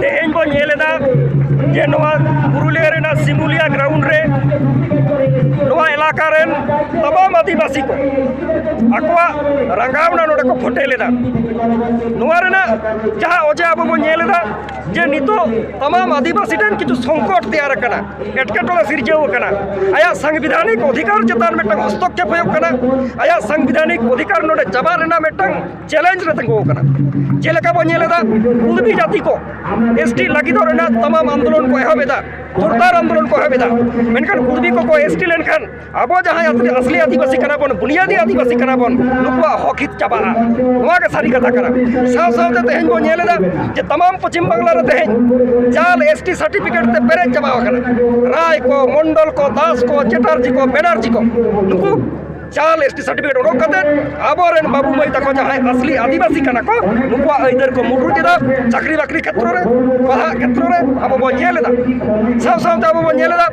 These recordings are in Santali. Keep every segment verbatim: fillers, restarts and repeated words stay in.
ᱛᱮᱦᱮᱧ ᱵᱚᱱ ᱧᱮᱞ ᱮᱫᱟ ᱡᱮ ᱱᱚᱣᱟ ᱯᱩᱨᱩᱞᱤᱭᱟᱹ ᱨᱮᱱᱟᱜ ᱥᱤᱢᱩᱞᱤᱭᱟ ᱜᱨᱟᱣᱩᱱᱰ ᱨᱮ ᱱᱚᱣᱟ ᱮᱞᱟᱠᱟ ᱨᱮᱱ ᱛᱟᱢᱟᱢ ᱟᱹᱫᱤᱵᱟᱹᱥᱤ ᱠᱚ ᱟᱠᱚᱣᱟᱜ ᱨᱟᱸᱜᱟᱣᱱᱟ ᱱᱚᱰᱮ ᱠᱚ ᱯᱷᱚᱴᱮᱞ ᱮᱫᱟ᱾ ᱱᱚᱣᱟ ᱨᱮᱱᱟᱜ ᱡᱟᱦᱟᱸ ᱚᱡᱮ ᱟᱵᱚ ᱵᱚᱱ ᱧᱮᱞ ᱮᱫᱟ ᱡᱮ ᱱᱤᱛᱚᱜ ᱛᱟᱢᱟᱢ ᱟᱹᱫᱤᱵᱟᱹᱥᱤ ᱴᱷᱮᱱ ᱠᱤᱪᱷᱩ ᱥᱚᱝᱠᱚᱴ ᱛᱮᱭᱟᱨ ᱟᱠᱟᱱᱟ, ᱮᱴᱠᱮᱴᱚᱬᱮ ᱥᱤᱨᱡᱟᱹᱣ ᱟᱠᱟᱱᱟ᱾ ᱟᱭᱟᱜ ᱥᱟᱝᱵᱤᱫᱷᱟᱱᱤᱠ ᱚᱫᱷᱤᱠᱟᱨ ᱪᱮᱛᱟᱱ ᱢᱤᱫᱴᱟᱝ ᱦᱚᱥᱛᱚᱠᱠᱷᱮᱯ ᱦᱩᱭᱩᱜ ᱠᱟᱱᱟ᱾ ᱟᱭᱟᱜ ᱥᱟᱝᱵᱤᱫᱷᱟᱱᱤᱠ ᱚᱫᱷᱤᱠᱟᱨ ᱱᱚᱰᱮ ᱪᱟᱵᱟ ᱨᱮᱱᱟᱜ ᱢᱤᱫᱴᱟᱝ ᱪᱮᱞᱮᱧᱡᱽ ᱨᱮ ᱛᱤᱸᱜᱩ ᱟᱠᱟᱱᱟ᱾ ᱡᱮᱞᱮᱠᱟ ᱵᱚᱱ ᱧᱮᱞ ᱮᱫᱟ, ᱠᱩᱲᱢᱤ ᱡᱟᱹᱛᱤ ᱠᱚ ᱮᱥ ᱴᱤ ᱞᱟᱹᱜᱤᱫᱚᱜ ᱨᱮᱱᱟᱜ ᱛᱟᱢᱟᱢ ᱟᱱᱫᱳᱞᱚᱱ ᱠᱚ ᱮᱦᱚᱵ ᱮᱫᱟ, ᱡᱳᱨᱫᱟᱨ ᱟᱱᱫᱳᱞᱚᱱ ᱠᱚ ᱮᱦᱚᱵ ᱮᱫᱟ᱾ ᱢᱮᱱᱠᱷᱟᱱ ᱠᱩᱲᱢᱤ ᱠᱚᱠᱚ ᱮᱥ ᱴᱤ ᱞᱮᱱᱠᱷᱟᱱ ᱟᱵᱚ ᱡᱟᱦᱟᱸᱭ ᱟᱥᱞᱤ, ᱟᱥᱞᱤ ᱟᱹᱫᱤᱵᱟᱹᱥᱤ ᱠᱟᱱᱟ ᱵᱚᱱ, ᱵᱩᱱᱤᱭᱟᱹᱫᱤ ᱟᱹᱫᱤᱵᱟᱹᱥᱤ ᱠᱟᱱᱟ ᱵᱚᱱ, ᱱᱩᱠᱩᱣᱟᱜ ᱦᱚᱠ ᱦᱤᱛ ᱪᱟᱵᱟᱜᱼᱟ᱾ ᱱᱚᱣᱟ ᱜᱮ ᱥᱟᱹᱨᱤ ᱠᱟᱛᱷᱟ ᱠᱟᱱᱟ᱾ ᱥᱟᱶ ᱥᱟᱶᱛᱮ ᱛᱮᱦᱮᱧ ᱵᱚᱱ ᱧᱮᱞ ᱮᱫᱟ ᱡᱮ ᱛᱟᱢᱟᱢ ᱯᱚᱪᱷᱤᱢ ᱵᱟᱝᱞᱟ ᱨᱮ ᱛᱮᱦᱮᱧ ᱡᱟᱞ ᱮᱥ ᱴᱤ ᱥᱟᱨᱴᱤᱯᱷᱤᱠᱮᱴ ᱛᱮ ᱯᱮᱨᱮᱡ ᱪᱟᱵᱟ ᱟᱠᱟᱱᱟ᱾ ᱨᱟᱭ ᱠᱚ, ᱢᱚᱱᱰᱚᱞ ᱠᱚ, ᱫᱟᱥ ᱠᱚ, ᱪᱮᱴᱟᱨᱡᱤ ᱠᱚ, ᱵᱮᱱᱟᱨᱡᱤ ᱠᱚ, ᱱᱩᱠᱩ ᱡᱟᱞ ᱮᱥ ᱴᱤ ᱥᱟᱨᱴᱤᱯᱷᱤᱠᱮᱴ ᱚᱰᱚᱠ ᱠᱟᱛᱮ ᱟᱵᱚᱨᱮᱱ ᱵᱟᱹᱵᱩ ᱢᱟᱹᱭ ᱛᱟᱠᱚ ᱡᱟᱦᱟᱸᱭ ᱟᱥᱞᱤ ᱟᱹᱫᱤᱵᱟᱹᱥᱤ ᱠᱟᱱᱟ ᱠᱚ, ᱱᱩᱠᱩᱣᱟᱜ ᱟᱹᱭᱫᱟᱹᱨ ᱠᱚ ᱢᱩᱰᱨᱩᱡ ᱮᱫᱟ᱾ ᱪᱟᱹᱠᱨᱤ ᱵᱟᱹᱠᱨᱤ ᱠᱷᱮᱛᱨᱚ ᱨᱮ, ᱯᱟᱲᱦᱟᱜ ᱠᱷᱮᱛᱨᱚ ᱨᱮ ᱟᱵᱚ ᱵᱚᱱ ᱧᱮᱞ ᱮᱫᱟ᱾ ᱥᱟᱶ ᱥᱟᱶᱛᱮ ᱟᱵᱚ ᱵᱚᱱ ᱧᱮᱞ ᱮᱫᱟ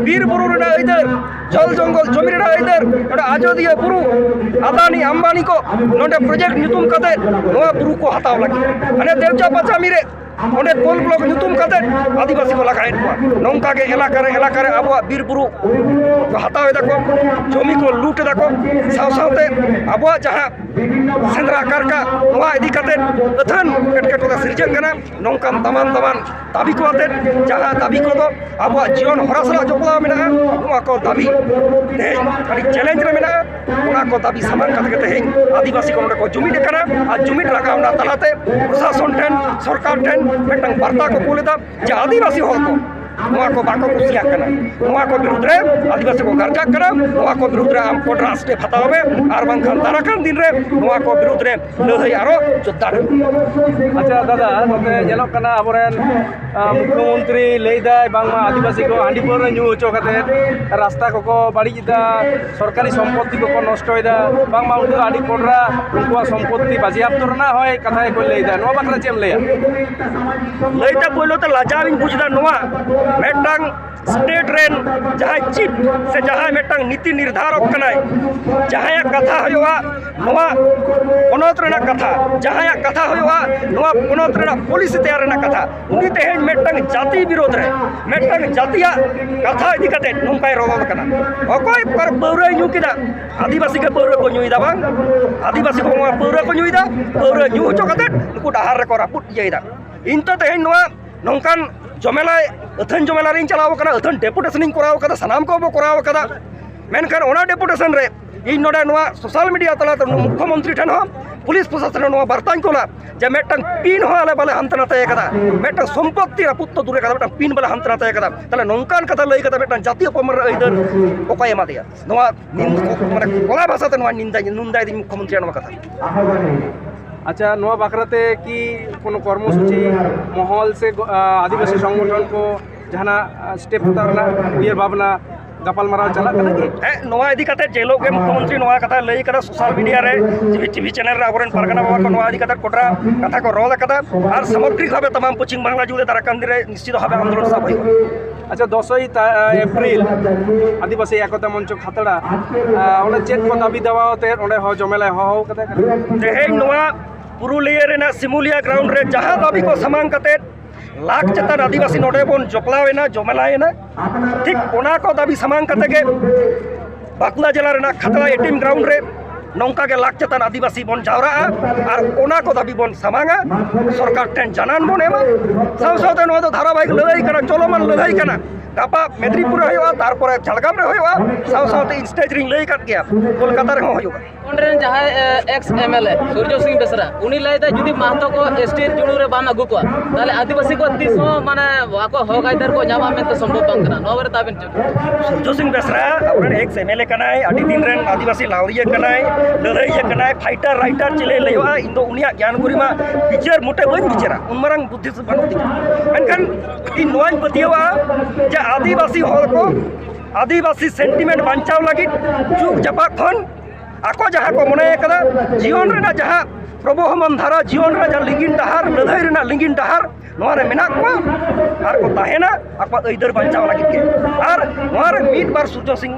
ᱵᱤᱨ ᱵᱩᱨᱩ ᱨᱮᱱᱟᱜ ᱟᱹᱭᱫᱟᱹᱨ, ᱡᱚᱞ ᱡᱚᱝᱜᱚᱞ ᱡᱚᱢᱤ ᱨᱮᱱᱟᱜ ᱟᱹᱭᱫᱟᱹᱨ, ᱱᱚᱰᱮ ᱟᱡᱚᱫᱤᱭᱟᱹ ᱵᱩᱨᱩ, ᱟᱫᱟᱱᱤ ᱟᱢᱵᱟᱱᱤ ᱠᱚ ᱱᱚᱰᱮ ᱯᱨᱚᱡᱮᱠᱴ ᱧᱩᱛᱩᱢ ᱠᱟᱛᱮ ᱱᱚᱣᱟ ᱵᱩᱨᱩ ᱠᱚ ᱦᱟᱛᱟᱣ ᱞᱟᱹᱜᱤᱫ᱾ ᱦᱟᱱᱮ ᱫᱮᱣᱪᱟ ᱯᱟᱪᱟᱢᱤ ᱨᱮ ᱚᱸᱰᱮ ᱠᱳᱞ ᱵᱞᱚᱠ ᱧᱩᱛᱩᱢ ᱠᱟᱛᱮ ᱟᱹᱫᱤᱵᱟᱹᱥᱤ ᱠᱚ ᱞᱟᱜᱟᱭᱮᱫ ᱠᱚᱣᱟ᱾ ᱱᱚᱝᱠᱟ ᱜᱮ ᱮᱞᱟᱠᱟ ᱨᱮ, ᱮᱞᱟᱠᱟ ᱨᱮ ᱟᱵᱚᱣᱟᱜ ᱵᱤᱨ ᱵᱩᱨᱩ ᱠᱚ ᱦᱟᱛᱟᱣ ᱮᱫᱟ ᱠᱚ, ᱡᱚᱢᱤ ᱠᱚ ᱞᱩᱴ ᱮᱫᱟ ᱠᱚ, ᱥᱟᱶ ᱥᱟᱶᱛᱮ ᱟᱵᱚᱣᱟᱜ ᱡᱟᱦᱟᱸ ᱥᱮᱸᱫᱽᱨᱟ ᱠᱟᱨᱠᱟ, ᱱᱚᱣᱟ ᱤᱫᱤ ᱠᱟᱛᱮ ᱟᱹᱛᱷᱟᱹᱱ ᱮᱴᱠᱮᱴᱚᱬᱮ ᱥᱤᱨᱡᱟᱹᱜ ᱠᱟᱱᱟ᱾ ᱱᱚᱝᱠᱟᱱ ᱫᱟᱢᱟᱱ ᱫᱟᱢᱟᱱ ᱫᱟᱹᱵᱤ ᱠᱚ ᱟᱛᱮ, ᱡᱟᱦᱟᱸ ᱫᱟᱹᱵᱤ ᱠᱚᱫᱚ ᱟᱵᱚᱣᱟᱜ ᱡᱤᱭᱚᱱ ᱦᱚᱨᱟ ᱥᱟᱞᱟᱜ ᱡᱚᱯᱲᱟᱣ ᱢᱮᱱᱟᱜᱼᱟ, ᱱᱚᱣᱟ ᱠᱚ ᱫᱟᱹᱵᱤ ᱛᱮᱦᱮᱧ ᱟᱹᱰᱤ ᱪᱮᱞᱮᱧᱡᱽ ᱨᱮ ᱢᱮᱱᱟᱜᱼᱟ᱾ ᱚᱱᱟ ᱠᱚ ᱫᱟᱹᱵᱤ ᱥᱟᱢᱟᱝ ᱠᱟᱛᱮ ᱜᱮ ᱛᱮᱦᱮᱧ ᱟᱹᱫᱤᱵᱟᱹᱥᱤ ᱠᱚ ᱱᱚᱰᱮ ᱠᱚ ᱡᱩᱢᱤᱫ ᱟᱠᱟᱱᱟ ᱟᱨ ᱡᱩᱢᱤᱫ ᱨᱟᱠᱟᱵ ᱚᱱᱟ ᱛᱟᱞᱟᱛᱮ ᱯᱨᱚᱥᱟᱥᱚᱱ ᱴᱷᱮᱱ, ᱥᱚᱨᱠᱟᱨ ᱴᱷᱮᱱ ᱢᱤᱫᱴᱟᱝ ᱵᱟᱨᱛᱟ ᱠᱚ ᱠᱩᱞ ᱮᱫᱟ ᱡᱮ ᱟᱹᱫᱤᱵᱟᱹᱥᱤ ᱦᱚᱲ ᱠᱚ ᱱᱚᱣᱟ ᱠᱚ ᱵᱟᱠᱚ ᱠᱩᱥᱤᱭᱟᱜ ᱠᱟᱱᱟ᱾ ᱱᱚᱣᱟ ᱠᱚ ᱵᱤᱨᱩᱫᱽ ᱨᱮ ᱟᱹᱫᱤᱵᱟᱹᱥᱤ ᱠᱚ ᱜᱟᱨᱡᱟᱜ ᱠᱟᱱᱟ, ᱱᱚᱣᱟ ᱠᱚ ᱵᱤᱨᱩᱫᱽ ᱨᱮ ᱟᱢ ᱠᱚᱴᱨᱟ ᱥᱴᱮᱯ ᱦᱟᱛᱟᱣ ᱢᱮ, ᱟᱨ ᱵᱟᱝᱠᱷᱟᱱ ᱫᱟᱨᱟᱭ ᱠᱟᱱ ᱫᱤᱱ ᱨᱮ ᱱᱚᱣᱟ ᱠᱚ ᱵᱤᱨᱩᱫᱽ ᱨᱮ ᱞᱟᱹᱲᱦᱟᱹᱭ ᱟᱨᱚ ᱡᱳᱨᱫᱟᱨ ᱦᱩᱭᱩᱜᱼᱟ᱾ ᱟᱪᱪᱷᱟ ᱫᱟᱫᱟ, ᱱᱚᱛᱮ ᱧᱮᱞᱚᱜ ᱠᱟᱱᱟ ᱟᱵᱚᱨᱮᱱ, ᱟᱸ, ᱢᱩᱠᱷᱭᱚᱢᱚᱱᱛᱨᱤ ᱞᱟᱹᱭᱫᱟᱭ ᱵᱟᱝᱢᱟ ᱟᱹᱫᱤᱵᱟᱹᱥᱤ ᱠᱚ ᱦᱟᱺᱰᱤ ᱯᱟᱹᱣᱨᱟᱹ ᱧᱩ ᱦᱚᱪᱚ ᱠᱟᱛᱮ ᱨᱟᱥᱛᱟ ᱠᱚᱠᱚ ᱵᱟᱹᱲᱤᱡ ᱮᱫᱟ, ᱥᱚᱨᱠᱟᱨᱤ ᱥᱚᱢᱯᱚᱛᱛᱤ ᱠᱚᱠᱚ ᱱᱚᱥᱴᱚᱭᱮᱫᱟ, ᱵᱟᱝᱢᱟ ᱩᱱᱠᱩ ᱫᱚ ᱟᱹᱰᱤ ᱠᱚᱰᱨᱟ ᱩᱱᱠᱩᱣᱟᱜ ᱥᱚᱢᱯᱚᱛᱛᱤ ᱵᱟᱡᱮᱭᱟᱯᱛᱚ ᱨᱮᱱᱟᱜ ᱦᱚᱸᱭ ᱠᱟᱛᱷᱟ ᱜᱮᱠᱚ ᱞᱟᱹᱭᱫᱟ᱾ ᱱᱚᱣᱟ ᱵᱟᱠᱷᱨᱟ ᱪᱮᱫ ᱮᱢ ᱞᱟᱹᱭᱟ? ᱞᱟᱹᱭᱛᱮ ᱯᱳᱭᱞᱳ ᱛᱮ ᱞᱟᱡᱟᱣ ᱤᱧ ᱵᱩᱡᱽ ᱮᱫᱟ ᱱᱚᱣᱟ ᱢᱤᱫᱴᱟᱝ ᱥᱴᱮᱴ ᱨᱮᱱ ᱡᱟᱦᱟᱸᱭ ᱪᱤᱯ ᱥᱮ ᱡᱟᱦᱟᱸᱭ ᱢᱤᱫᱴᱟᱝ ᱱᱤᱛᱤ ᱱᱤᱨᱫᱷᱟᱨᱚᱠ ᱠᱟᱱᱟᱭ, ᱡᱟᱦᱟᱸᱭᱟᱜ ᱠᱟᱛᱷᱟ ᱦᱩᱭᱩᱜᱼᱟ ᱱᱚᱣᱟ ᱯᱚᱱᱚᱛ ᱨᱮᱱᱟᱜ ᱠᱟᱛᱷᱟ, ᱡᱟᱦᱟᱸᱭᱟᱜ ᱠᱟᱛᱷᱟ ᱦᱩᱭᱩᱜᱼᱟ ᱱᱚᱣᱟ ᱯᱚᱱᱚᱛ ᱨᱮᱱᱟᱜ ᱯᱚᱞᱤᱥᱤ ᱛᱮᱭᱟᱨ ᱨᱮᱱᱟᱜ ᱠᱟᱛᱷᱟ, ᱩᱱᱤ ᱛᱮᱦᱮᱧ ᱢᱤᱫᱴᱟᱝ ᱡᱟᱹᱛᱤ ᱵᱤᱨᱳᱫᱷ ᱨᱮ ᱢᱤᱫᱴᱟᱝ ᱡᱟᱹᱛᱤᱭᱟᱜ ᱠᱟᱛᱷᱟ ᱤᱫᱤ ᱠᱟᱛᱮ ᱱᱚᱝᱠᱟᱭ ᱨᱚᱲ ᱠᱟᱱᱟ᱾ ᱚᱠᱚᱭ ᱯᱟᱹᱣᱨᱟᱹᱭ ᱧᱩ ᱠᱮᱫᱟ? ᱟᱹᱫᱤᱵᱟᱹᱥᱤ ᱜᱮ ᱯᱟᱹᱣᱨᱟᱹ ᱠᱚ ᱧᱩᱭᱮᱫᱟ ᱵᱟᱝ? ᱟᱹᱫᱤᱵᱟᱹᱥᱤ ᱠᱚ ᱱᱚᱣᱟ ᱯᱟᱹᱣᱨᱟᱹ ᱠᱚ ᱧᱩᱭᱮᱫᱟ, ᱯᱟᱹᱣᱨᱟᱹ ᱧᱩ ᱦᱚᱪᱚ ᱠᱟᱛᱮ ᱱᱩᱠᱩ ᱰᱟᱦᱟᱨ ᱨᱮᱠᱚ ᱨᱟᱹᱯᱩᱫ ᱤᱭᱟᱹᱭᱮᱫᱟ᱾ ᱤᱧ ᱛᱚ ᱛᱮᱦᱮᱧ ᱱᱚᱣᱟ ᱱᱚᱝᱠᱟᱱ ᱡᱚᱢᱮᱞᱟᱭ, ᱟᱹᱛᱷᱟᱹᱱ ᱡᱚᱢᱮᱞᱟ ᱨᱤᱧ ᱪᱟᱞᱟᱣ ᱠᱟᱱᱟ, ᱟᱹᱛᱷᱟᱹᱱ ᱰᱮᱯᱩᱴᱮᱥᱚᱱᱤᱧ ᱠᱚᱨᱟᱣ ᱠᱟᱫᱟ, ᱥᱟᱱᱟᱢ ᱠᱚᱵᱚ ᱠᱚᱨᱟᱣ ᱠᱟᱫᱟ᱾ ᱢᱮᱱᱠᱷᱟᱱ ᱚᱱᱟ ᱰᱮᱯᱩᱴᱮᱥᱚᱱ ᱨᱮ ᱤᱧ ᱱᱚᱰᱮ ᱱᱚᱣᱟ ᱥᱳᱥᱟᱞ ᱢᱤᱰᱤᱭᱟ ᱛᱟᱞᱟᱛᱮ ᱢᱩᱠᱠᱷᱚᱢᱚᱱᱛᱨᱤ ᱴᱷᱮᱱ ᱦᱚᱸ, ᱯᱩᱞᱤᱥ ᱯᱨᱚᱥᱟᱥᱚᱱ ᱦᱚᱸ ᱱᱚᱣᱟ ᱵᱟᱨᱛᱟᱧ ᱠᱚᱞᱟ ᱡᱮ ᱢᱤᱫᱴᱟᱝ ᱯᱤᱱ ᱦᱚᱸ ᱟᱞᱮ ᱵᱟᱞᱮ ᱦᱟᱱᱛᱮ ᱱᱟᱛᱮ ᱠᱟᱫᱟ, ᱢᱤᱫᱴᱟᱝ ᱥᱚᱢᱯᱚᱛᱛᱤ ᱨᱟᱹᱯᱩᱫ ᱛᱚ ᱫᱩᱨᱮ ᱠᱟᱫᱟ, ᱢᱤᱫᱴᱟᱝ ᱯᱤᱱ ᱵᱟᱞᱮ ᱦᱟᱱᱛᱮ ᱱᱟᱛᱮ ᱠᱟᱫᱟ᱾ ᱛᱟᱦᱞᱮ ᱱᱚᱝᱠᱟᱱ ᱠᱟᱛᱷᱟ ᱞᱟᱹᱭ ᱠᱟᱛᱮ ᱢᱤᱫᱴᱟᱝ ᱡᱟᱹᱛᱤᱭᱚ ᱚᱯᱚᱢᱟᱱ ᱨᱮᱱᱟᱜ ᱟᱹᱭᱫᱟᱹᱨ ᱚᱠᱚᱭ ᱮᱢᱟ ᱫᱮᱭᱟ? ᱱᱚᱣᱟ ᱱᱤᱱ-, ᱢᱟᱱᱮ ᱠᱚᱲᱟ ᱵᱷᱟᱥᱟᱛᱮ ᱱᱚᱣᱟ ᱱᱤᱱᱫᱟ, ᱱᱤᱱᱫᱟᱭ ᱫᱤᱧ ᱢᱩᱠᱠᱷᱚᱢᱚᱱᱛᱨᱤᱭᱟᱜ ᱱᱚᱣᱟ ᱠᱟᱛᱷᱟ᱾ ᱟᱪᱪᱷᱟ, ᱱᱚᱣᱟ ᱵᱟᱠᱷᱨᱟᱛᱮ ᱠᱤ ᱠᱳᱱᱳ ᱠᱚᱨᱢᱚᱥᱩᱪᱤ ᱢᱚᱦᱚᱞ ᱥᱮ ᱜᱚ-, ᱟ, ᱟᱹᱫᱤᱵᱟᱹᱥᱤ ᱥᱚᱝᱜᱚᱴᱷᱚᱱ ᱠᱚ ᱡᱟᱦᱟᱱᱟᱜ, ᱟ, ᱥᱴᱮᱯ ᱦᱟᱛᱟᱣ ᱨᱮᱱᱟᱜ ᱩᱭᱦᱟᱹᱨ ᱵᱷᱟᱵᱽᱱᱟ ᱜᱟᱯᱟᱞᱢᱟᱨᱟᱣ ᱪᱟᱞᱟᱜ ᱠᱟᱱᱟ ᱠᱤ? ᱦᱮᱸ, ᱱᱚᱣᱟ ᱤᱫᱤ ᱠᱟᱛᱮ ᱡᱮ ᱦᱤᱞᱳᱜ ᱜᱮ ᱢᱩᱠᱠᱷᱚᱢᱚᱱᱛᱨᱤ ᱱᱚᱣᱟ ᱠᱟᱛᱷᱟᱭ ᱞᱟᱹᱭ ᱠᱟᱫᱟ ᱥᱳᱥᱟᱞ ᱢᱤᱰᱤᱭᱟ ᱨᱮ, ᱴᱤᱵᱷᱤ, ᱴᱤᱵᱷᱤ ᱪᱮᱱᱮᱞ ᱨᱮ ᱟᱵᱚᱨᱮᱱ ᱯᱟᱨᱜᱟᱱᱟ ᱵᱟᱵᱟ ᱠᱚ ᱱᱚᱣᱟ ᱤᱫᱤ ᱠᱟᱛᱮ ᱠᱚᱴᱨᱟ ᱠᱟᱛᱷᱟ ᱠᱚ ᱨᱚᱲ ᱠᱟᱫᱟ᱾ ᱟᱨ ᱥᱟᱢᱚᱜᱽᱨᱤᱠ ᱵᱷᱟᱵᱮ ᱛᱟᱢᱟᱢ ᱯᱚᱪᱷᱤᱢ ᱵᱟᱝᱞᱟ ᱡᱩᱲᱮ ᱫᱟᱨᱟᱠᱟᱱᱫᱤ ᱨᱮ ᱱᱤᱥᱪᱤᱛ ᱵᱷᱟᱵᱮ ᱟᱱᱫᱳᱞᱚᱱ ᱥᱟᱵ ᱦᱩᱭᱩᱜᱼᱟ᱾ ᱟᱪᱪᱷᱟ, ᱫᱚᱥᱚᱭ ᱮᱯᱨᱤᱞ ᱟᱹᱫᱤᱵᱟᱹᱥᱤ ᱮᱠᱚᱛᱟ ᱢᱚᱧᱪᱚ ᱠᱷᱟᱛᱲᱟ, ᱟ, ᱚᱸᱰᱮ ᱪᱮᱫ ᱠᱚ ᱫᱟᱹᱵᱤ ᱫᱟᱣᱟ ᱟᱛᱮ ᱚᱸᱰᱮ ᱦᱚᱸ ᱡᱚᱢᱮᱞᱟᱭ ᱦᱚᱦᱚ ᱠᱟᱫᱟ? ᱛᱮᱦᱮᱧ ᱱᱚᱣᱟ ᱯᱩᱨᱩᱞᱤᱭᱟᱹ ᱨᱮᱱᱟᱜ ᱥᱤᱢᱩᱞᱤᱭᱟ ᱜᱨᱟᱣᱩᱱᱰ ᱨᱮ ᱡᱟᱦᱟᱸ ᱫᱟᱹᱵᱤ ᱠᱚ ᱥᱟᱢᱟᱝ ᱠᱟᱛᱮ ᱞᱟᱠᱷ ᱪᱮᱛᱟᱱ ᱟᱹᱫᱤᱵᱟᱹᱥᱤ ᱱᱚᱰᱮ ᱵᱚᱱ ᱡᱚᱯᱲᱟᱣ ᱮᱱᱟ, ᱡᱚᱢᱮᱞᱟᱭᱮᱱᱟ, ᱴᱷᱤᱠ ᱚᱱᱟ ᱠᱚ ᱫᱟᱹᱵᱤ ᱥᱟᱢᱟᱝ ᱠᱟᱛᱮ ᱜᱮ ᱵᱟᱸᱠᱩᱲᱟ ᱡᱮᱞᱟ ᱨᱮᱱᱟᱜ ᱠᱷᱟᱛᱲᱟ ᱮᱴᱤᱢ ᱜᱨᱟᱣᱩᱱᱰ ᱨᱮ ᱱᱚᱝᱠᱟ ᱜᱮ ᱞᱟᱠᱷ ᱪᱮᱛᱟᱱ ᱟᱹᱫᱤᱵᱟᱹᱥᱤ ᱵᱚᱱ ᱡᱟᱣᱨᱟᱜᱼᱟ ᱟᱨ ᱚᱱᱟ ᱠᱚ ᱫᱟᱹᱵᱤ ᱵᱚᱱ ᱥᱟᱢᱟᱝᱟ, ᱥᱚᱨᱠᱟᱨ ᱴᱷᱮᱱ ᱡᱟᱱᱟᱱ ᱵᱚᱱ ᱮᱢᱟ᱾ ᱥᱟᱶ ᱥᱟᱶᱛᱮ ᱱᱚᱣᱟ ᱫᱚ ᱫᱷᱟᱨᱟᱵᱟᱦᱤᱠ ᱞᱟᱹᱲᱦᱟᱹᱭ ᱠᱟᱱᱟ, ᱪᱚᱞᱚᱢᱟᱱ ᱞᱟᱹᱲᱦᱟᱹᱭ ᱠᱟᱱᱟ᱾ ᱜᱟᱯᱟ ᱢᱮᱫᱽᱱᱤᱯᱩᱨ ᱨᱮ ᱦᱩᱭᱩᱜᱼᱟ, ᱛᱟᱨᱯᱚᱨᱮ ᱡᱷᱟᱲᱜᱨᱟᱢ ᱨᱮ ᱦᱩᱭᱩᱜᱼᱟ, ᱥᱟᱶ ᱥᱟᱶᱛᱮ ᱤᱧ ᱥᱴᱮᱡᱽ ᱨᱤᱧ ᱞᱟᱹᱭ ᱟᱠᱟᱫ ᱜᱮᱭᱟ, ᱠᱳᱞᱠᱟᱛᱟ ᱨᱮᱦᱚᱸ ᱦᱩᱭᱩᱜᱼᱟ᱾ ᱚᱸᱰᱮ ᱨᱮᱱ ᱡᱟᱦᱟᱸᱭ, ᱮ, ᱮᱠᱥ ᱮᱢ ᱮᱞ ᱮ ᱥᱩᱨᱡᱚ ᱥᱤᱝ ᱵᱮᱥᱨᱟ, ᱩᱱᱤ ᱞᱟᱹᱭᱫᱟ ᱡᱩᱫᱤ ᱢᱟᱦᱛᱚ ᱠᱚ ᱮᱥ ᱴᱤ ᱡᱩᱲᱩ ᱨᱮ ᱵᱟᱢ ᱟᱹᱜᱩ ᱠᱚᱣᱟ, ᱛᱟᱦᱞᱮ ᱟᱹᱫᱤᱵᱟᱹᱥᱤ ᱠᱚ ᱛᱤᱥ ᱦᱚᱸ, ᱢᱟᱱᱮ, ᱟᱠᱚ ᱦᱚᱠ ᱟᱹᱭᱫᱟᱹᱨ ᱠᱚ ᱧᱟᱢᱟ ᱢᱮᱱᱛᱮ ᱥᱚᱢᱵᱷᱚᱵ ᱵᱟᱝ ᱠᱟᱱᱟ᱾ ᱱᱚᱣᱟ ᱵᱟᱨᱮᱛᱮ ᱟᱵᱮᱱ ᱪᱮᱫ? ᱥᱩᱨᱡᱚ ᱥᱤᱝ ᱵᱮᱥᱨᱟ ᱟᱵᱚᱨᱮᱱ ᱮᱠᱥ ᱮᱢ ᱮᱞ ᱮ ᱠᱟᱱᱟᱭ, ᱟᱹᱰᱤ ᱫᱤᱱ ᱨᱮᱱ ᱟᱹᱫᱤᱵᱟᱹᱥᱤ ᱞᱟᱹᱣᱨᱤᱭᱟᱹ ᱠᱟᱱᱟᱭ, ᱞᱟᱹᱲᱦᱟᱹᱭᱤᱭᱟᱹ ᱠᱟᱱᱟᱭ, ᱯᱷᱟᱭᱴᱟᱨ ᱨᱟᱭᱴᱟᱨ ᱪᱮᱫ ᱮ ᱞᱟᱹᱭᱚᱜᱼᱟ, ᱤᱧ ᱫᱚ ᱩᱱᱤᱭᱟᱜ ᱜᱮᱭᱟᱱ ᱜᱚᱨᱤᱢᱟ ᱵᱤᱪᱟᱹᱨ ᱢᱚᱴᱮ ᱵᱟᱹᱧ ᱵᱤᱪᱟᱹᱨᱟ, ᱩᱱ ᱢᱟᱨᱟᱝ ᱵᱩᱫᱽᱫᱷᱤ ᱵᱟᱹᱱᱩᱜ ᱛᱤᱧᱟ᱾ ᱢᱮᱱᱠᱷᱟᱱ ᱤᱧ ᱱᱚᱣᱟᱧ ᱯᱟᱹᱛᱭᱟᱹᱣᱟ ᱡᱮ ᱟᱹᱫᱤᱵᱟᱹᱥᱤ ᱦᱚᱲ ᱠᱚ ᱟᱹᱫᱤᱵᱟᱹᱥᱤ ᱥᱮᱱᱴᱤᱢᱮᱱᱴ ᱵᱟᱧᱪᱟᱣ ᱞᱟᱹᱜᱤᱫ ᱡᱩᱜᱽ ᱡᱟᱯᱟᱜ ᱠᱷᱚᱱ ᱟᱠᱚ ᱡᱟᱦᱟᱸ ᱠᱚ ᱢᱚᱱᱮ ᱟᱠᱟᱫᱟ, ᱡᱤᱭᱚᱱ ᱨᱮᱱᱟᱜ ᱡᱟᱦᱟᱸ ᱯᱨᱚᱵᱚᱦᱚᱢᱟᱱ ᱫᱷᱟᱨᱟ, ᱡᱤᱭᱚᱱ ᱨᱮᱱᱟᱜ ᱡᱟᱦᱟᱸ ᱞᱤᱸᱜᱤᱱ ᱰᱟᱦᱟᱨ, ᱞᱟᱹᱲᱦᱟᱹᱭ ᱨᱮᱱᱟᱜ ᱞᱤᱸᱜᱤᱱ ᱰᱟᱦᱟᱨ, ᱱᱚᱣᱟ ᱨᱮ ᱢᱮᱱᱟᱜ ᱠᱚᱣᱟ ᱟᱨ ᱠᱚ ᱛᱟᱦᱮᱱᱟ ᱟᱠᱚᱣᱟᱜ ᱟᱹᱭᱫᱟᱹᱨ ᱵᱟᱧᱪᱟᱣ ᱞᱟᱹᱜᱤᱫ ᱜᱮ᱾ ᱟᱨ ᱱᱚᱣᱟ ᱨᱮ ᱢᱤᱫ ᱵᱟᱨ ᱥᱩᱨᱡᱚᱱ ᱥᱤᱝ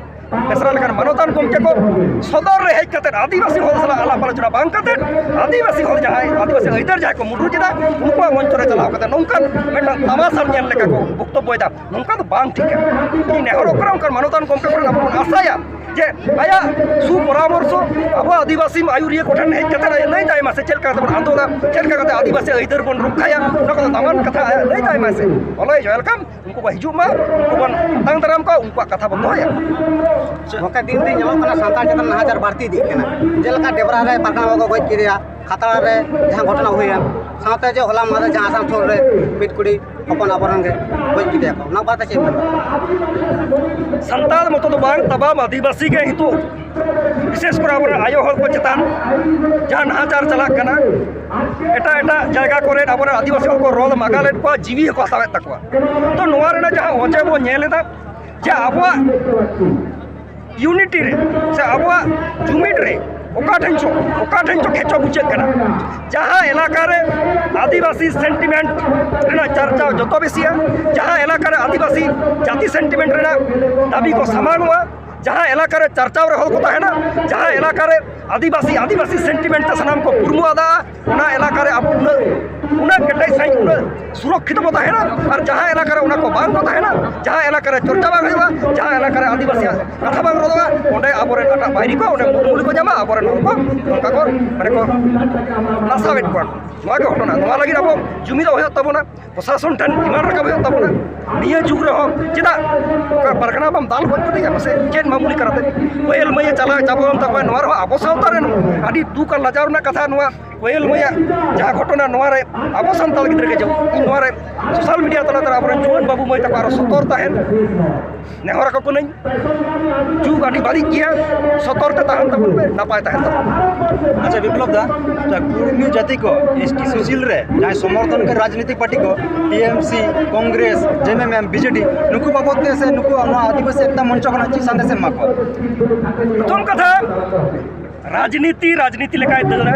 ᱵᱮᱥᱨᱟ ᱞᱮᱠᱟᱱ ᱢᱟᱱᱚᱛᱟᱱ ᱜᱚᱢᱠᱮ ᱠᱚ ᱥᱚᱫᱚᱨ ᱨᱮ ᱦᱮᱡ ᱠᱟᱛᱮ ᱟᱹᱫᱤᱵᱟᱹᱥᱤ ᱦᱚᱲ ᱥᱟᱞᱟᱜ ᱟᱞᱟᱯ ᱟᱞᱳᱪᱚᱱᱟ ᱵᱟᱝ ᱠᱟᱛᱮ, ᱟᱹᱫᱤᱵᱟᱹᱥᱤ ᱦᱚᱲ ᱡᱟᱦᱟᱸᱭ ᱟᱹᱫᱤᱵᱟᱹᱥᱤ ᱟᱹᱭᱫᱟᱹᱨ ᱡᱟᱦᱟᱸᱭ ᱠᱚ ᱢᱩᱰᱨᱩᱡ ᱮᱫᱟ, ᱩᱱᱠᱩᱣᱟᱜ ᱢᱚᱧᱪᱚ ᱨᱮ ᱪᱟᱞᱟᱣ ᱠᱟᱛᱮ ᱱᱚᱝᱠᱟᱱ ᱢᱤᱫᱴᱟᱝ ᱛᱟᱢᱟᱥᱟ ᱧᱮᱞ ᱞᱮᱠᱟ ᱠᱚ ᱵᱚᱠᱛᱚᱵᱵᱚᱭᱮᱫᱟ, ᱱᱚᱝᱠᱟ ᱫᱚ ᱵᱟᱝ ᱴᱷᱤᱠᱟ᱾ ᱤᱧ ᱱᱮᱦᱚᱨᱚᱜ ᱠᱟᱱᱟ ᱚᱱᱠᱟᱱ ᱢᱟᱱᱚᱛᱟᱱ ᱜᱚᱢᱠᱮ ᱠᱚᱴᱷᱮᱱ ᱟᱵᱚ ᱵᱚᱱ ᱟᱥᱟᱭᱟ ᱡᱮ ᱟᱭᱟᱜ ᱥᱩᱯᱚᱨᱟᱢᱚᱨᱥᱚ ᱟᱵᱚ ᱟᱹᱫᱤᱵᱟᱹᱥᱤ ᱟᱹᱭᱩᱨᱤᱭᱟᱹ ᱠᱚᱴᱷᱮᱱ ᱦᱮᱡ ᱠᱟᱛᱮ ᱟᱭ ᱞᱟᱹᱭ ᱛᱟᱭ ᱢᱟ ᱥᱮ ᱪᱮᱫ ᱞᱮᱠᱟ ᱠᱟᱛᱮ ᱵᱚᱱ ᱟᱱᱫᱳᱞᱚᱱᱟ, ᱪᱮᱫ ᱞᱮᱠᱟ ᱠᱟᱛᱮ ᱟᱹᱫᱤᱵᱟᱹᱥᱤ ᱟᱹᱭᱫᱟᱹᱨ ᱵᱚᱱ ᱨᱚᱠᱠᱷᱟᱭᱟ, ᱚᱱᱟ ᱠᱚᱫᱚ ᱫᱟᱢᱟᱱ ᱠᱟᱛᱷᱟ ᱟᱭᱟᱜ ᱞᱟᱹᱭ ᱛᱟᱭ ᱢᱟ ᱥᱮ᱾ ᱚᱞᱚᱭ ᱡᱚᱭᱮᱞᱠᱟᱢ ᱩᱱᱠᱩ ᱠᱚ ᱦᱤᱡᱩᱜ ᱢᱟ, ᱩᱱᱠᱩ ᱵᱚᱱ ᱟᱛᱟᱝ ᱫᱟᱨᱟᱢ ᱠᱚᱣᱟ, ᱩᱱᱠᱩᱣᱟᱜ ᱠᱟᱛᱷᱟ ᱵᱚᱱ ᱫᱚᱦᱚᱭᱟ᱾ ᱜᱚᱝᱠᱮ, ᱫᱤᱱ ᱫᱤᱱ ᱧᱮᱞᱚᱜ ᱠᱟᱱᱟ ᱥᱟᱱᱛᱟᱲ ᱪᱮᱛᱟᱱ ᱱᱟᱦᱟᱪᱟᱨ ᱵᱟᱹᱲᱛᱤ ᱤᱫᱤᱜ ᱠᱟᱱᱟ᱾ ᱡᱮᱞᱮᱠᱟ ᱰᱮᱵᱽᱨᱟ ᱨᱮ ᱯᱟᱨᱜᱟᱱᱟ ᱵᱟᱵᱟ ᱠᱚ ᱜᱚᱡ ᱠᱮᱫᱮᱭᱟ, ᱠᱷᱟᱛᱲᱟ ᱨᱮ ᱡᱟᱦᱟᱸ ᱜᱷᱚᱴᱚᱱᱟ ᱦᱩᱭᱮᱱ, ᱥᱟᱶᱛᱮ ᱡᱮ ᱦᱚᱞᱟ ᱢᱟᱦᱫᱮᱨ ᱡᱟᱦᱟᱸ ᱟᱥᱟᱱᱥᱳᱞ ᱨᱮ ᱢᱤᱫ ᱠᱩᱲᱤ ᱦᱚᱯᱚᱱ ᱟᱵᱚᱨᱮᱱ ᱜᱮ ᱜᱚᱡ ᱠᱮᱫᱮᱭᱟ ᱠᱚ, ᱚᱱᱟ ᱵᱟᱨᱮᱛᱮ ᱪᱮᱫ ᱮᱢ ᱢᱮᱱᱟ? ᱥᱟᱱᱛᱟᱲ ᱢᱚᱛᱚ ᱫᱚ ᱵᱟᱝ, ᱛᱟᱢᱟᱢ ᱟᱹᱫᱤᱵᱟᱹᱥᱤ ᱜᱮ ᱱᱤᱛᱚᱜ, ᱵᱤᱥᱮᱥ ᱠᱚᱨᱮ ᱟᱵᱚᱨᱮᱱ ᱟᱭᱳ ᱦᱚᱲ ᱠᱚ ᱪᱮᱛᱟᱱ ᱡᱟᱦᱟᱸ ᱱᱟᱦᱟᱪᱟᱨ ᱪᱟᱞᱟᱜ ᱠᱟᱱᱟ, ᱮᱴᱟᱜ ᱮᱴᱟᱜ ᱡᱟᱭᱜᱟ ᱠᱚᱨᱮ ᱟᱵᱚᱨᱮᱱ ᱟᱹᱫᱤᱵᱟᱹᱥᱤ ᱦᱚᱲ ᱠᱚ ᱨᱚᱲ ᱢᱟᱜᱟᱞᱮᱫ ᱠᱚᱣᱟ, ᱡᱤᱣᱤ ᱦᱚᱸᱠᱚ ᱦᱟᱛᱟᱣᱮᱫ ᱛᱟᱠᱚᱣᱟ᱾ ᱛᱚ ᱱᱚᱣᱟ ᱨᱮᱱᱟᱜ ᱡᱟᱦᱟᱸ ᱚᱡᱮ ᱵᱚᱱ ᱧᱮᱞ ᱮᱫᱟ ᱡᱮ ᱟᱵᱚᱣᱟᱜ ᱤᱭᱩᱱᱤᱴᱤ ᱨᱮ ᱥᱮ ᱟᱵᱚᱣᱟᱜ ᱡᱩᱢᱤᱫ ᱨᱮ ᱚᱠᱟ ᱴᱷᱮᱱ ᱪᱚ ᱚᱠᱟ ᱴᱷᱮᱱ ᱪᱚ ᱠᱷᱮᱪᱚ ᱵᱩᱡᱷᱟᱹᱜ ᱠᱟᱱᱟ᱾ ᱡᱟᱦᱟᱸ ᱮᱞᱟᱠᱟ ᱨᱮ ᱟᱹᱫᱤᱵᱟᱹᱥᱤ ᱥᱮᱱᱴᱤᱢᱮᱱᱴ ᱨᱮᱱᱟᱜ ᱪᱟᱨᱪᱟᱣ ᱡᱚᱛᱚ ᱵᱮᱥᱤᱭᱟ, ᱡᱟᱦᱟᱸ ᱮᱞᱟᱠᱟ ᱨᱮ ᱟᱹᱫᱤᱵᱟᱹᱥᱤ ᱡᱟᱹᱛᱤ ᱥᱮᱱᱴᱤᱢᱮᱱᱴ ᱨᱮᱱᱟᱜ ᱫᱟᱹᱵᱤ ᱠᱚ ᱥᱟᱢᱟᱝᱚᱜᱼᱟ, ᱡᱟᱦᱟᱸ ᱮᱞᱟᱠᱟ ᱨᱮ ᱪᱟᱨᱪᱟᱣ ᱨᱮ ᱦᱚᱲ ᱠᱚ ᱛᱟᱦᱮᱱᱟ, ᱡᱟᱦᱟᱸ ᱮᱞᱟᱠᱟ ᱨᱮ ᱟᱹᱫᱤᱵᱟᱹᱥᱤ ᱟᱹᱫᱤᱵᱟᱹᱥᱤ ᱥᱮᱱᱴᱤᱢᱮᱱᱴ ᱛᱮ ᱥᱟᱱᱟᱢ ᱠᱚ ᱯᱩᱨᱢᱩ ᱟᱫᱟ, ᱚᱱᱟ ᱮᱞᱟᱠᱟ ᱨᱮ ᱟᱵᱚ ᱩᱱᱟᱹᱜ ᱩᱱᱟᱹᱜ ᱠᱮᱴᱮᱡ ᱥᱟᱺᱦᱤᱡ, ᱩᱱᱟᱹᱜ ᱥᱩᱨᱚᱠᱠᱷᱤᱛ ᱵᱚ ᱛᱟᱦᱮᱱᱟ᱾ ᱟᱨ ᱡᱟᱦᱟᱸ ᱮᱞᱟᱠᱟ ᱨᱮ ᱚᱱᱟ ᱠᱚ ᱵᱟᱝ ᱠᱚ ᱛᱟᱦᱮᱱᱟ, ᱡᱟᱦᱟᱸ ᱮᱞᱟᱠᱟ ᱨᱮ ᱪᱚᱨᱪᱟ ᱵᱟᱝ ᱦᱩᱭᱩᱜᱼᱟ, ᱡᱟᱦᱟᱸ ᱮᱞᱟᱠᱟ ᱨᱮ ᱟᱹᱫᱤᱵᱟᱹᱥᱤᱭᱟᱜ ᱠᱟᱛᱷᱟ ᱵᱟᱝ ᱨᱚᱲᱚᱜᱼᱟ, ᱚᱸᱰᱮ ᱟᱵᱚᱨᱮᱱ ᱮᱴᱟᱜ ᱵᱟᱹᱭᱨᱤ ᱠᱚ ᱚᱸᱰᱮ ᱢᱩᱞ ᱠᱚ ᱧᱟᱢᱟ, ᱟᱵᱚᱨᱮᱱ ᱦᱚᱲ ᱠᱚ ᱱᱚᱝᱠᱟ ᱠᱚ ᱢᱟᱱᱮ ᱠᱚ ᱱᱟᱥᱟᱣᱮᱫ ᱠᱚᱣᱟ᱾ ᱱᱚᱣᱟ ᱜᱮ ᱜᱷᱚᱴᱚᱱᱟ᱾ ᱱᱚᱣᱟ ᱞᱟᱹᱜᱤᱫ ᱟᱵᱚ ᱡᱩᱢᱤᱫᱚᱜ ᱦᱩᱭᱩᱜ ᱛᱟᱵᱚᱱᱟ, ᱯᱨᱚᱥᱟᱥᱚᱱ ᱴᱷᱮᱱ ᱰᱤᱢᱟᱱᱰ ᱨᱟᱠᱟᱵ ᱦᱩᱭᱩᱜ ᱛᱟᱵᱚᱱᱟ᱾ ᱱᱤᱭᱟᱹ ᱡᱩᱜᱽ ᱨᱮᱦᱚᱸ ᱪᱮᱫᱟᱜ ᱚᱠᱟ ᱯᱟᱨᱜᱟᱱᱟ ᱵᱟᱢ ᱫᱟᱞ ᱜᱚᱡ ᱠᱮᱫᱮᱭᱟ? ᱢᱟᱥᱮ ᱪᱮᱫ ᱢᱟᱢᱩᱞᱤ ᱠᱟᱱᱟ ᱛᱮ? ᱯᱟᱹᱭᱟᱹᱞ ᱢᱟᱹᱭᱮ ᱪᱟᱞᱟᱣ ᱪᱟᱵᱚᱱ ᱛᱟᱠᱚᱣᱟ᱾ ᱱᱚᱣᱟ ᱨᱮᱦᱚᱸ ᱟᱵᱚ ᱥᱟᱶᱛᱟ ᱨᱮᱱ ᱟᱹᱰᱤ ᱫᱩᱠ ᱟᱨ ᱞᱟᱡᱟᱣ ᱨᱮᱱᱟᱜ ᱠᱟᱛᱷᱟ᱾ ᱱᱚᱣᱟ ᱯᱟᱹᱭᱟᱹᱞ ᱢᱟᱹᱭᱟᱜ ᱡᱟᱦᱟᱸ ᱜᱷᱚᱴᱚᱱᱟ, ᱱᱚᱣᱟ ᱨᱮ ᱟᱵᱚ ᱥᱟᱱᱛᱟᱲ ᱜᱤᱫᱽᱨᱟᱹ ᱜᱮ ᱡᱮᱢᱚᱱ ᱤᱧ ᱱᱚᱣᱟ ᱨᱮ ᱥᱳᱥᱟᱞ ᱢᱤᱰᱤᱭᱟ ᱛᱟᱞᱟᱛᱮ ᱟᱵᱚᱨᱮᱱ ᱡᱩᱣᱟᱹᱱ ᱵᱟᱹᱵᱩ ᱢᱟᱹᱭ ᱛᱟᱠᱚ ᱟᱨᱚ ᱥᱚᱛᱚᱨ ᱛᱟᱦᱮᱱ ᱱᱮᱦᱚᱨ ᱟᱠᱚ ᱠᱟᱹᱱᱟᱹᱧ᱾ ᱡᱩᱜᱽ ᱟᱹᱰᱤ ᱵᱟᱹᱲᱤᱡ ᱜᱮᱭᱟ, ᱥᱚᱛᱚᱨ ᱛᱮ ᱛᱟᱦᱮᱱ ᱛᱟᱵᱚᱱ ᱯᱮ, ᱱᱟᱯᱟᱭ ᱛᱟᱦᱮᱱ ᱛᱟᱵᱚᱱ᱾ ᱟᱪᱪᱷᱟ ᱵᱤᱯᱞᱚᱵ ᱫᱟ, ᱟᱪᱪᱷᱟ, ᱠᱩᱲᱢᱤ ᱡᱟᱹᱛᱤ ᱠᱚ ᱮᱥ ᱴᱤ ᱥᱩᱥᱤᱞ ᱨᱮ ᱡᱟᱦᱟᱸᱭ ᱥᱚᱢᱚᱨᱛᱷᱚᱱ ᱠᱟᱱ ᱨᱟᱡᱽᱱᱤᱛᱤᱠ ᱯᱟᱨᱴᱤ ᱠᱚ ᱴᱤ ᱮᱢ ᱥᱤ, ᱠᱚᱝᱜᱨᱮᱥ, ᱡᱮ ᱮᱢ ᱮᱢ, ᱵᱤ ᱡᱮ ᱰᱤ, ᱱᱩᱠᱩ ᱵᱟᱵᱚᱫ ᱛᱮ ᱥᱮ ᱱᱩᱠᱩ ᱱᱚᱣᱟ ᱟᱹᱫᱤᱵᱟᱹᱥᱤ ᱮᱠᱛᱟ ᱢᱚᱧᱪᱚ ᱠᱷᱚᱱᱟᱜ ᱪᱮᱫ ᱥᱟᱸᱫᱮᱥ ᱮᱢ ᱮᱢᱟ ᱠᱚᱣᱟ? ᱯᱨᱚᱛᱷᱚᱢ ᱠᱟᱛᱷᱟ, ᱨᱟᱡᱽᱱᱤᱛᱤ ᱨᱟᱡᱽᱱᱤᱛᱤ ᱞᱮᱠᱟᱭ ᱫᱟᱹᱲᱟ᱾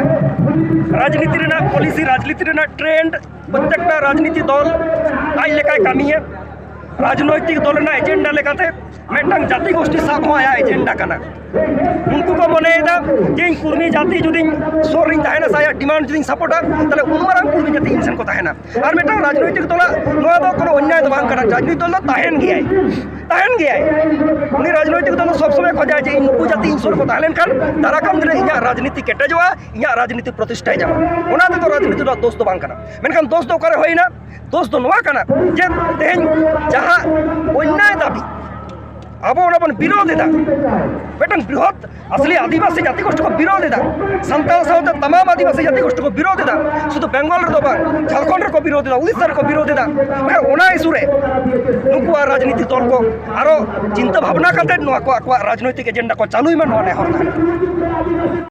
ᱨᱟᱡᱽᱱᱤᱛᱤ ᱨᱮᱱᱟᱜ ᱯᱚᱞᱤᱥᱤ, ᱨᱟᱡᱽᱱᱤᱛᱤ ᱨᱮᱱᱟᱜ ᱴᱨᱮᱱᱰ, ᱯᱨᱚᱛᱮᱠᱴᱟ ᱨᱟᱡᱽᱱᱤᱛᱤ ᱫᱚᱞ ᱟᱡ ᱞᱮᱠᱟᱭ ᱠᱟᱹᱢᱤᱭᱟ᱾ ᱨᱟᱡᱽᱱᱳᱭᱛᱤᱠ ᱫᱚᱞ ᱨᱮᱱᱟᱜ ᱮᱡᱮᱱᱰᱟ ᱞᱮᱠᱟᱛᱮ ᱢᱤᱫᱴᱟᱝ ᱡᱟᱹᱛᱤ ᱜᱳᱥᱴᱤ ᱥᱟᱵ ᱦᱚᱸ ᱟᱭᱟᱜ ᱮᱡᱮᱱᱰᱟ ᱠᱟᱱᱟ᱾ ᱩᱱᱠᱩ ᱠᱚ ᱢᱚᱱᱮᱭᱮᱫᱟ ᱡᱮ ᱤᱧ ᱠᱩᱲᱢᱤ ᱡᱟᱹᱛᱤ ᱡᱩᱫᱤᱧ ᱥᱳᱨ ᱨᱤᱧ ᱛᱟᱦᱮᱱᱟ ᱥᱮ ᱟᱭᱟᱜ ᱰᱤᱢᱟᱱᱰ ᱡᱩᱫᱤᱧ ᱥᱟᱯᱳᱨᱴᱟ, ᱛᱟᱦᱞᱮ ᱩᱱ ᱢᱟᱨᱟᱝ ᱠᱩᱲᱢᱤ ᱡᱟᱹᱛᱤ ᱤᱧ ᱥᱮᱱ ᱠᱚ ᱛᱟᱦᱮᱱᱟ᱾ ᱟᱨ ᱢᱤᱫᱴᱟᱝ ᱨᱟᱡᱽᱱᱳᱭᱛᱤᱠ ᱫᱚᱞᱟᱜ ᱱᱚᱣᱟ ᱫᱚ ᱠᱳᱱᱳ ᱚᱱᱱᱭᱟᱭ ᱫᱚ ᱵᱟᱝ ᱠᱟᱱᱟ᱾ ᱨᱟᱡᱽᱱᱳᱭᱛᱤᱠ ᱫᱚᱞ ᱫᱚ ᱛᱟᱦᱮᱱ ᱜᱮᱭᱟᱭ, ᱛᱟᱦᱮᱱ ᱜᱮᱭᱟᱭ᱾ ᱩᱱᱤ ᱨᱟᱡᱽᱱᱳᱭᱛᱤᱠ ᱫᱚᱞ ᱫᱚ ᱥᱚᱵᱽ ᱥᱚᱢᱚᱭ ᱠᱷᱚᱡᱟᱭ ᱡᱮ ᱤᱧ ᱱᱩᱠᱩ ᱡᱟᱹᱛᱤ ᱤᱧ ᱥᱩᱨ ᱠᱚ ᱛᱟᱦᱮᱸ ᱞᱮᱱᱠᱷᱟᱱ ᱫᱟᱨᱟᱭ ᱠᱟᱱ ᱫᱤᱱ ᱨᱮ ᱤᱧᱟᱹᱜ ᱨᱟᱡᱽᱱᱤᱛᱤ ᱠᱮᱴᱮᱡᱚᱜᱼᱟ, ᱤᱧᱟᱹᱜ ᱨᱟᱡᱽᱱᱤᱛᱤ ᱯᱨᱚᱛᱤᱥᱴᱷᱟᱭ ᱧᱟᱢᱟ᱾ ᱚᱱᱟ ᱛᱮᱫᱚ ᱨᱟᱡᱽᱱᱤᱛᱤ ᱨᱮᱱᱟᱜ ᱫᱳᱥ ᱫᱚ ᱵᱟᱝ ᱠᱟᱱᱟ᱾ ᱢᱮᱱᱠᱷᱟᱱ ᱫᱳᱥ ᱫᱚ ᱚᱠᱟᱨᱮ ᱦᱩᱭᱱᱟ? ᱫᱳᱥ ᱫᱚ ᱱᱚᱣᱟ ᱠᱟᱱᱟ ᱡᱮ ᱛᱮᱦᱮᱧ ᱡᱟᱦᱟᱸ ᱚᱱᱱᱭᱟᱭ ᱫᱟᱹᱵᱤ ᱟᱵᱚ ᱚᱱᱟ ᱵᱚᱱ ᱵᱤᱨᱳᱫᱷ ᱮᱫᱟ, ᱢᱤᱫᱴᱟᱝ ᱵᱨᱤᱦᱚᱛ ᱟᱥᱞᱤ ᱟᱹᱫᱤᱵᱟᱹᱥᱤ ᱡᱟᱹᱛᱤ ᱜᱳᱥᱴᱤ ᱠᱚ ᱵᱤᱨᱳᱫᱷ ᱮᱫᱟ, ᱥᱟᱱᱛᱟᱲ ᱥᱟᱶᱛᱮ ᱛᱟᱢᱟᱢ ᱟᱹᱫᱤᱵᱟᱹᱥᱤ ᱡᱟᱹᱛᱤ ᱜᱳᱥᱴᱤ ᱠᱚ ᱵᱤᱨᱳᱫᱷ ᱮᱫᱟ᱾ ᱥᱩᱫᱷᱩ ᱵᱮᱝᱜᱚᱞ ᱨᱮᱫᱚ ᱵᱟᱝ, ᱡᱷᱟᱲᱠᱷᱚᱸᱰ ᱨᱮᱠᱚ ᱵᱤᱨᱳᱫᱷ ᱮᱫᱟ, ᱩᱲᱤᱥᱥᱟ ᱨᱮᱠᱚ ᱵᱤᱨᱳᱫᱷ ᱮᱫᱟ᱾ ᱢᱮᱱᱠᱷᱟᱱ ᱚᱱᱟ ᱤᱥᱩ ᱨᱮ ᱱᱩᱠᱩᱣᱟᱜ ᱨᱟᱡᱽᱱᱤᱛᱤ ᱫᱚᱞ ᱠᱚ ᱟᱨᱚ ᱪᱤᱱᱛᱟᱹ ᱵᱷᱟᱵᱽᱱᱟ ᱠᱟᱛᱮ ᱱᱚᱣᱟ ᱠᱚ ᱟᱠᱚᱣᱟᱜ ᱨᱟᱡᱽᱱᱳᱭᱛᱤᱠ ᱮᱡᱮᱱᱰᱟ ᱠᱚ ᱪᱟᱹᱞᱩᱭ ᱢᱟ, ᱱᱚᱣᱟ ᱱᱮᱦᱚᱨ ᱛᱟᱦᱮᱱᱟ᱾